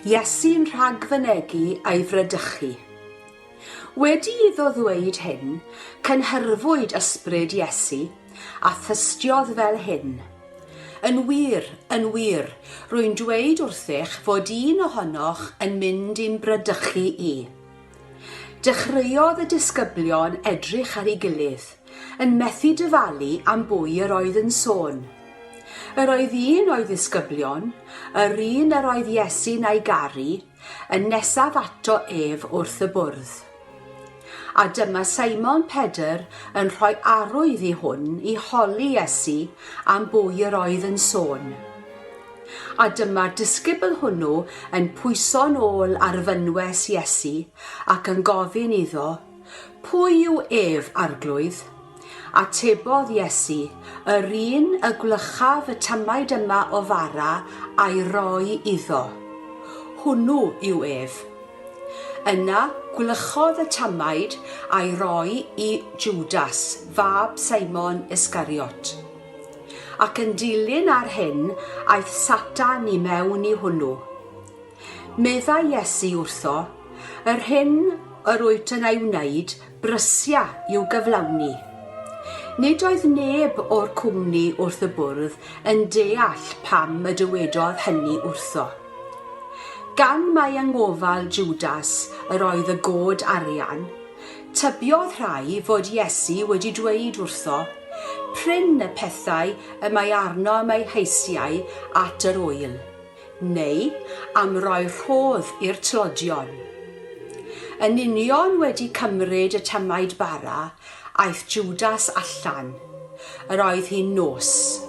Iesu'n rhagfynegi a'i fradychu. Wedi iddo ddweud hyn, cynhyrfwyd ysbryd Iesu, a thystiodd fel hyn, Yn wir, yn wir, rwy'n dweud wrthych fod un ohonoch yn mynd i'm bradychu i. Dechreuodd y disgyblion edrych ar ei gilydd, yn methu dyfalu am bwy yr oedd yn sôn. Yr oedd un o'i ddisgyblion, yr un yr oedd Iesu'n ei garu, yn nesaf ato ef wrth y bwrdd. A dyma Simon Pedr yn rhoi arwydd i hwn i holi Iesu am bwy yr oedd yn sôn. A dyma'r disgybl hwnnw yn pwyso'n ôl ar fynwes Iesu ac yn gofyn iddo, Pwy yw ef, Arglwydd? Atebodd Iesu, Yr un y gwlychaf y tamaid yma o fara a'i roi iddo. Hwnnw yw ef. Yna gwlychodd y tamaid a'i roi i Jwdas, fab Simon Iscariot. Ac yn dilyn ar hyn, aeth Satan i mewn i hwnnw. Meddai Iesu wrtho, Yr hyn yr wyt yn ei wneud, brysia i'w gyflawni. Nid oedd neb o'r cwmni wrth y bwrdd yn deall pam y dywedodd hynny wrtho. Gan mai yng ngofal Jwdas yr oedd y god arian, tybiodd rhai fod Iesu wedi dweud wrtho, Prin y pethau y mae arnom eu heisiau at yr ŵyl. neu am roi rhodd i'r tlodion. Yn union wedi cymryd y tamaid bara, aeth Jwdas allan. Yr oedd hi'n nos.